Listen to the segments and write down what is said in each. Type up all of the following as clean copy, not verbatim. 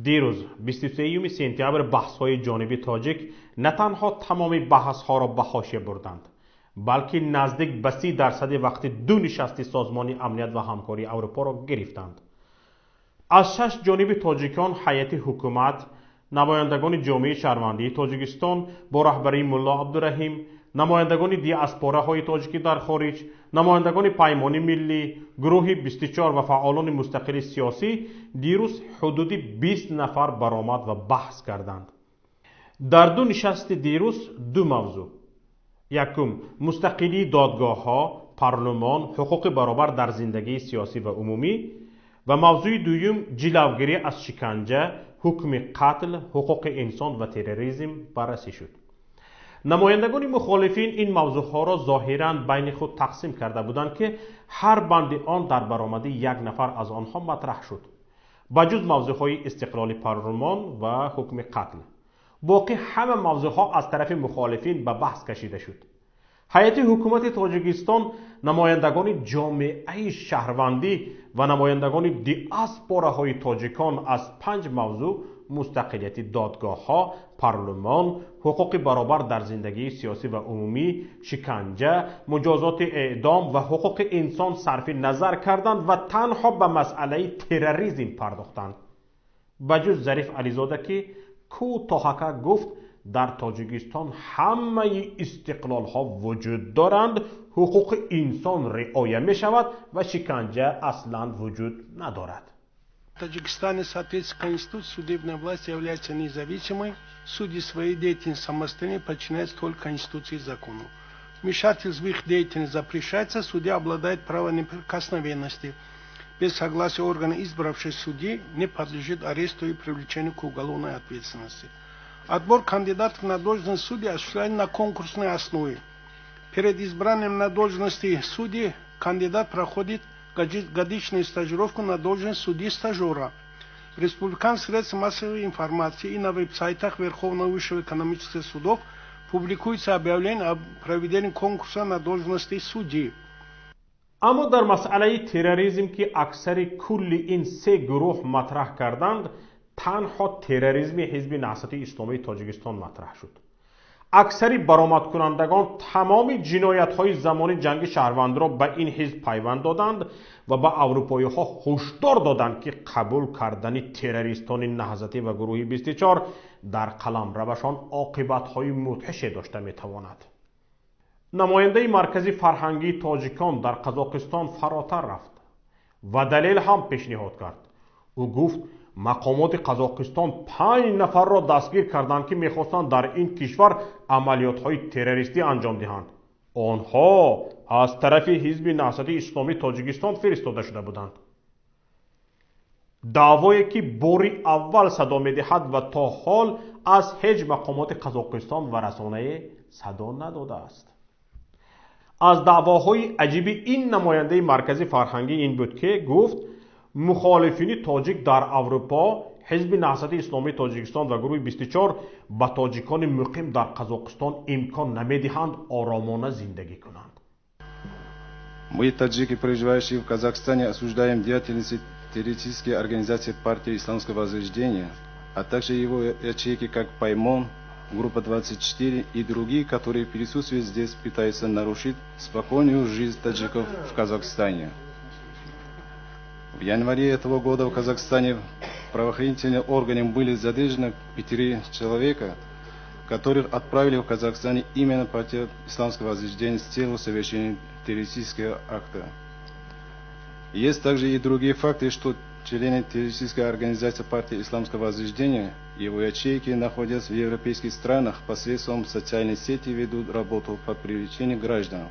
Дирӯз, 23 сентябр, баҳсҳои ҷониби тоҷик на танҳо тамоми баҳсҳоро ба ҳошия бурданд, балки наздик ба 30% вақти ду нишасти Созмони амният ва ҳамкории Аврупоро гирифтанд. Аз шаш ҷониби тоҷикон, ҳайати ҳукумат, намояндагони ҷомеаи шаҳрвандии Тоҷикистон бо раҳбарии Мулло Абдураҳим, намояндагони диаспораҳои тоҷикӣ дар хориҷ, намояндагони Паймони миллӣ, гурӯҳи 24 ва фаъолони мустақили сиёсӣ дирӯз ҳудуди 20 нафар баромад ва баҳс карданд. Дар ду нишасти дирӯз ду мавзӯъ: якум, мустақилии додгоҳҳо, парлумон, ҳуқуқи баробар дар зиндагии сиёсӣ ва умумӣ, ва мавзӯи дуюм, ҷилавгирӣ аз шиканҷа, ҳукми қатл, ҳуқуқи инсон ва терроризм баррасӣ шуд. Намояндагони мухолифин ин мавзӯъҳоро зоҳиран байни худ тақсим карда буданд, ки ҳар банди он дар баромади як нафар аз онҳо матраҳ шуд. Ба ҷуз мавзӯъҳои истиқлоли парлумон ва ҳукми қатл, боқӣ ҳама мавзӯъҳо аз тарафи мухолифин ба баҳс кашида шуд. Ҳайати ҳукумати Тоҷикистон, намояндагони ҷомеаи шаҳрвандӣ ва намояндагони диаспораҳои тоҷикон аз панҷ мавзӯъ: мустақилияти додгоҳҳо, парлумон, ҳуқуқи баробар дар зиндагии сиёсӣ ва умумӣ, шиканҷа, муҷозоти эъдом ва ҳуқуқи инсон сарфи назар карданд ва танҳо ба масъалаи терроризм пардохтанд. Ба ҷуз Зариф Ализода, ки кӯтоҳака гуфт, дар Тоҷикистон ҳамаи истиқлолҳо вуҷуд доранд, ҳуқуқи инсон риоя мешавад ва шиканҷа аслан вуҷуд надорад. В Таджикистане, в соответствии с Конституцией, судебная власть является независимой. Судьи своей деятельности самостоятельно, подчиняются только Конституции и закону. Вмешательство в их деятельность запрещается, судья обладает правом неприкосновенности. Без согласия органа, избравших судьи, не подлежит аресту и привлечению к уголовной ответственности. Отбор кандидатов на должность судьи осуществляется на конкурсной основе. Перед избранием на должности судьи кандидат проходит годичную стажировку на должность судьи-стажера. В республиканских средствах массовой информации и на веб-сайтах Верховного Высшего экономических судов публикуется объявление о проведении конкурса на должности судьи. Аммо дар масъалаи терроризм, ки аксари кулли ин се гурӯҳ матраҳ карданд, танҳо терроризми Ҳизби Наҳзати Исломии Тоҷикистон матраҳ шуд. Аксари баромадкунандагон тамоми ҷиноятҳои замони ҷанги шаҳрвандиро ба ин ҳизб пайванд доданд ва ба аврупоиҳо ҳушдор доданд, ки қабул кардани террористони Наҳзатӣ ва гурӯҳи 24 дар қаламравашон оқибатҳои мудҳише дошта метавонад. Намояндаи Маркази фарҳангии тоҷикон дар Қазоқистон фаротар рафт ва далел ҳам пешниҳод кард. Ӯ гуфт, мақомоти Қазоқистон панҷ нафарро дастгир карданд, ки мехостанд дар ин кишвар амалиётҳои террористӣ анҷом диҳанд. Онҳо аз тарафи Ҳизби Наҳзати Исломии Тоҷикистон фиристода шуда буданд. Даъвое, ки бори аввал садо медиҳад ва то ҳол аз ҳеҷ мақомоти Қазоқистон ва расонае садо надодааст. Аз даъвоҳои аҷиби ин намояндаи маркази фарҳангӣ ин буд, ки гуфт, мухолифини тоҷик дар Аврупо, Ҳизби Наҳзати Исломии Тоҷикистон ва гурӯҳи 24 ба тоҷикони муқим дар Қазоқистон имкон намедиҳанд оромона зиндагӣ кунанд. Мы, таджики, проживающие в Казахстане, осуждаем деятельность террористической организации партии Исламского возрождения, а также его ячейки, как Паймон, Группа 24 и другие, которые присутствуют здесь, пытаются нарушить спокойную жизнь таджиков в Казахстане. В январе этого года в Казахстане правоохранительными органами были задержаны пятерых человека, которых отправили в Казахстане именно партия Исламского возрождения с целью совершения террористического акта. Есть также и другие факты, что члены террористической организации партии Исламского возрождения и его ячейки, находясь в европейских странах, посредством социальной сети ведут работу по привлечению граждан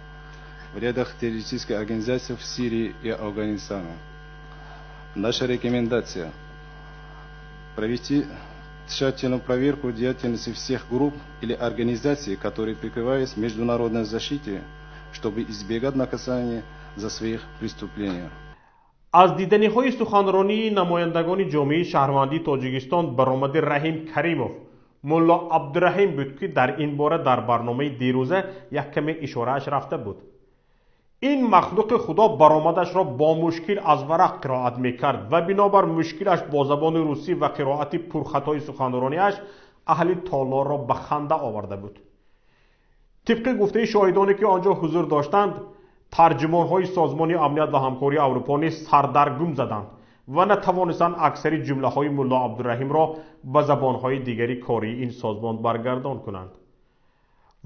в рядах террористической организации в Сирии и Афганистане. Наша рекомендация – провести тщательную проверку деятельности всех групп или организаций, которые прикрываются международной защите, чтобы избегать наказания за своих преступления. Аз диданиҳои суханронии намояндагони ҷомеаи шаҳрвандии Тоҷикистон баромади Раҳим Каримов, Мулло Абдураҳим буд, ки дар ин бора дар барномаи дирӯза як каме ишорааш рафта буд. Ин махлуқи худо баромадашро бо мушкил аз варақ қироат мекард ва бинобар мушкилаш бо забони русӣ ва қироати пурхатои суханрониаш аҳли толорро ба ханда оварда буд. Тибқи гуфтаи шоҳидоне ки он ҷо ҳузур доштанд, тарҷумонҳои Созмони амният ва ҳамкории Аврупо низ сардаргум заданд ва натавонистанд аксари ҷумлаҳои мулло Абдураҳимро ба забонҳои дигари кории ин созмон баргардон кунанд.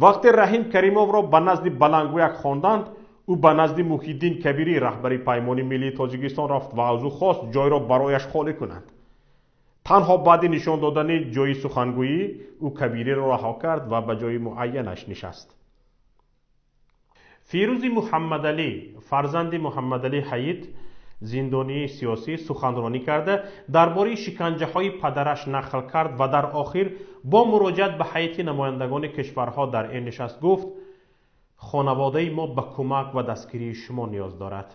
Вақте Раҳим Каримовро ба назди баландгӯяк хонданд, ӯ ба назди Муҳиддин Кабирӣ, раҳбари Паймони миллии Тоҷикистон, рафт ва аз ӯ хост ҷойро барояш холӣ кунанд. Танҳо баъди нишон додани ҷои сухангӯӣ ӯ Кабириро раҳо кард ва ба ҷои муайянаш нишаст. Фирӯзи Муҳаммадалӣ, фарзанди Муҳаммадалӣ Ҳаид, зиндонии сиёсӣ, суханронӣ карда дар бораи шиканҷаҳои падараш нақл кард ва дар охир бо муроҷиат ба ҳайати намояндагони кишварҳо дар ин нишаст гуфт: хонаводаи мо ба кӯмак ва дастгирии шумо ниёз дорад.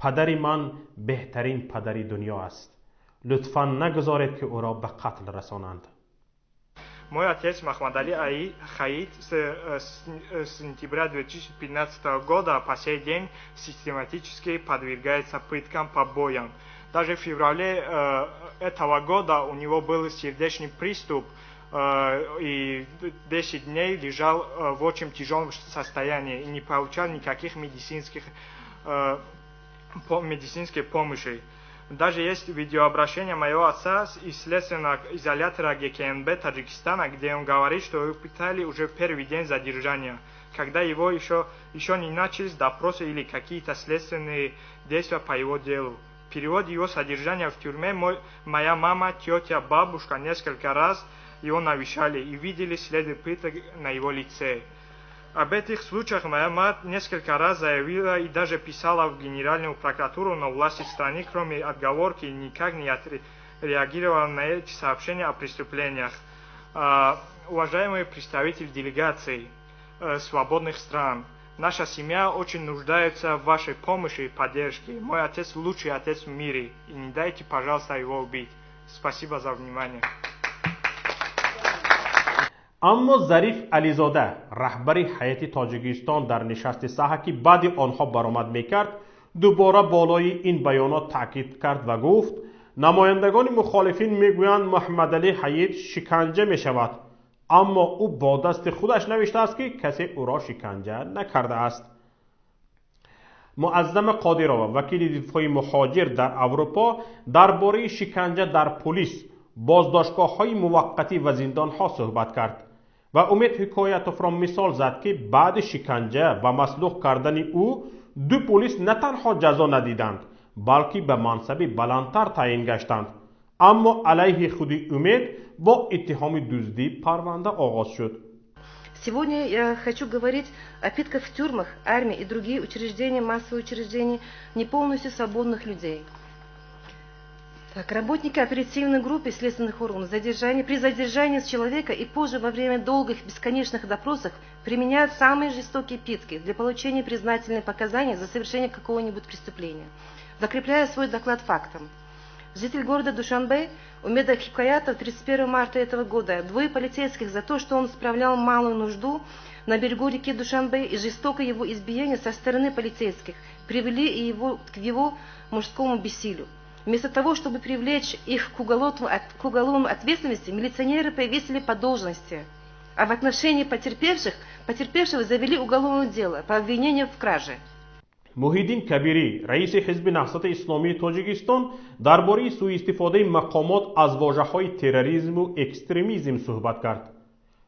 Падари ман беҳтарин падари дунё аст. Лутфан нагузоред, ки ӯро ба қатл расонанд. Мой отец Махмадали Хаид с сентября 2015 года по сей день систематически подвергается пыткам, побоям. Даже в феврале этого года у него был сердечный приступ и 10 дней лежал в очень тяжелом состоянии и не получал никаких медицинской помощи. Даже есть видеообращение моего отца из следственного изолятора ГКНБ Таджикистана, где он говорит, что его пытали уже в первый день задержания, когда его еще не начались допросы или какие-то следственные действия по его делу. В период его содержания в тюрьме моя мама, тетя, бабушка несколько раз его навещали и видели следы пыток на его лице. Об этих случаях моя мать несколько раз заявила и даже писала в Генеральную прокуратуру, но власти страны, кроме отговорки, никак не отреагировали на эти сообщения о преступлениях. Уважаемые представители делегаций свободных стран, наша семья очень нуждается в вашей помощи и поддержке. Мой отец лучший отец в мире, и не дайте, пожалуйста, его убить. Спасибо за внимание. Аммо Зариф Ализода, раҳбари ҳайати Тоҷикистон дар нишасти саҳа, ки баъди онҳо баромад мекард, дубора болои ин баёнот таъкид кард ва гуфт: намояндагони мухолифин мегӯянд, Муҳаммадалӣ Ҳаид шиканҷа мешавад, аммо ӯ бо дасти худаш навиштааст, ки касе ӯро шиканҷа накардааст. Муаззама Қодирова, вакили дифои муҳоҷир дар Аврупо, дар бораи шиканҷа дар полис, боздоштгоҳҳои муваққатӣ ва зиндонҳо суҳбат кард ва Умед Ҳикоятовро мисол зад, ки баъди шиканҷа ва маслух кардани ӯ ду полис на танҳо ҷазо надиданд, балки ба мансаби баландтар таъин гаштанд, аммо алайҳи худи Умед бо иттиҳоми дуздӣ парванда оғоз шуд. Сегодня я хочу говорить о пытках в тюрьмах, армии и другие учреждения, массовые учреждения, не полностью свободных людей. Так, работники оперативной группы следственных органов при задержании человека и позже во время долгих бесконечных допросов применяют самые жестокие пытки для получения признательных показаний за совершение какого-нибудь преступления, закрепляя свой доклад фактом. Житель города Душанбе Умеда Хикаятов 31 марта этого года двое полицейских за то, что он справлял малую нужду на берегу реки Душанбе, и жестокое его избиение со стороны полицейских привели его к его мужскому бессилию. Вместо того, чтобы привлечь их к уголовной ответственности, милиционеры повесили по должности, а в отношении потерпевшего завели уголовное дело по обвинению в краже. Муҳиддин Кабирӣ, раиси Ҳизби Наҳзати Исломии Тоҷикистон, дар бораи сӯистифодаи мақомот аз вожаҳои терроризму экстремизм суҳбат кард.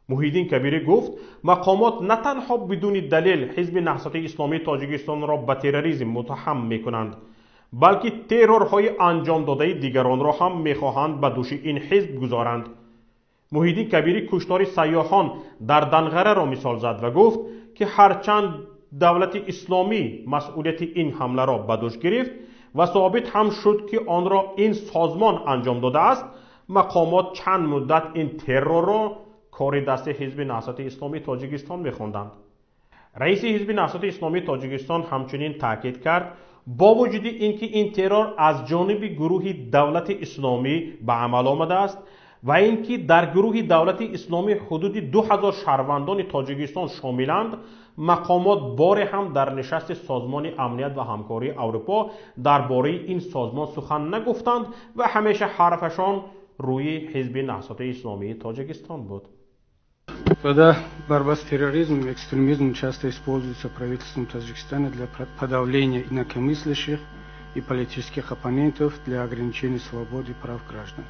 Муҳиддин Кабирӣ гуфт, мақомот на танҳо бидуни далел Ҳизби Наҳзати Исломии Тоҷикистонро ба терроризм муттаҳам мекунанд, балки террорҳои анҷомдодаи дигаронро ҳам мехоҳанд ба дӯши ин ҳизб гузоранд. Муҳиддин Кабирӣ куштори сайёҳон дар Данғараро мисол зад ва гуфт, ки ҳарчанд Давлати Исломӣ масъулияти ин ҳамларо ба дӯш гирифт ва собит ҳам шуд, ки онро ин созмон анҷом додааст, мақомот чанд муддат ин террорро кори дасти Ҳизби Наҳзати Исломии Тоҷикистон мехонданд. Раиси Ҳизби Наҳзати Исломии Тоҷикистон ҳамчунин таъкид кард, бо вуҷуди ин ки ин террор аз ҷониби гурӯҳи Давлати Исломӣ ба амал омадааст, Ва ин ки дар гурӯҳи Давлати Исломӣ ҳудуди 2000 шаҳрвандони Тоҷикистон шомиланд, мақомот боре ҳам дар нишасти Созмони амният ва ҳамкории Аврупо дар бораи ин созмон сухан нагуфтанд ва ҳамеша ҳарфашон рӯи Ҳизби Наҳзати Исломии Тоҷикистон буд. Когда борьба с терроризмом и экстремизмом часто используется правительством Таджикистана для подавления инакомыслящих и политических оппонентов, для ограничения свободы и прав граждан.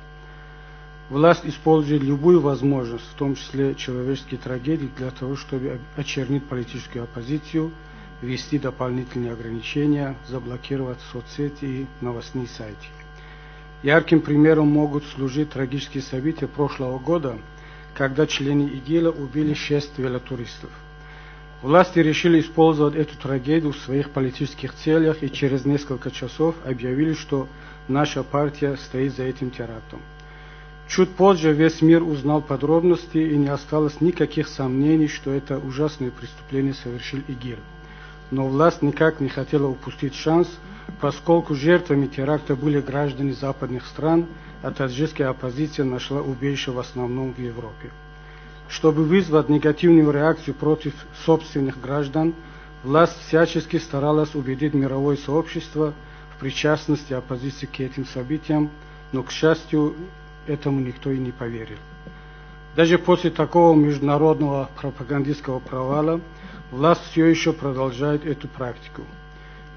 Власть использует любую возможность, в том числе человеческие трагедии, для того, чтобы очернить политическую оппозицию, ввести дополнительные ограничения, заблокировать соцсети и новостные сайты. Ярким примером могут служить трагические события прошлого года, когда члены ИГИЛа убили шесть велотуристов. Власти решили использовать эту трагедию в своих политических целях и через несколько часов объявили, что наша партия стоит за этим терактом. Чуть позже весь мир узнал подробности, и не осталось никаких сомнений, что это ужасное преступление совершил ИГИЛ. Но власть никак не хотела упустить шанс, поскольку жертвами теракта были граждане западных стран, а таджикская оппозиция нашла убежище в основном в Европе. Чтобы вызвать негативную реакцию против собственных граждан, власть всячески старалась убедить мировое сообщество в причастности оппозиции к этим событиям, но, к счастью, этому никто и не поверил. Даже после такого международного пропагандистского провала власть все еще продолжает эту практику.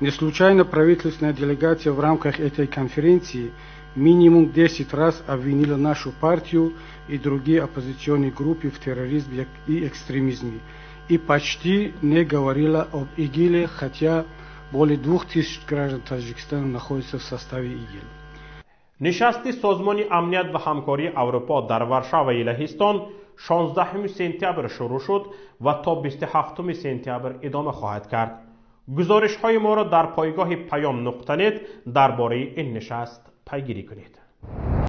Не случайно правительственная делегация в рамках этой конференции минимум 10 раз обвинила нашу партию и другие оппозиционные группы в терроризме и экстремизме и почти не говорила об ИГИЛе, хотя более 2000 граждан Таджикистана находятся в составе ИГИЛ. Нишасти Созмони амният ва ҳамкории Аврупо дар Варшаваи Лаҳистон 16 сентябр шурӯъ шуд ва то 27 сентябр идома хоҳад кард. Гузоришҳои моро дар пойгоҳи Паём нуқта нет дар бораи ин нишаст пайгирӣ кунед.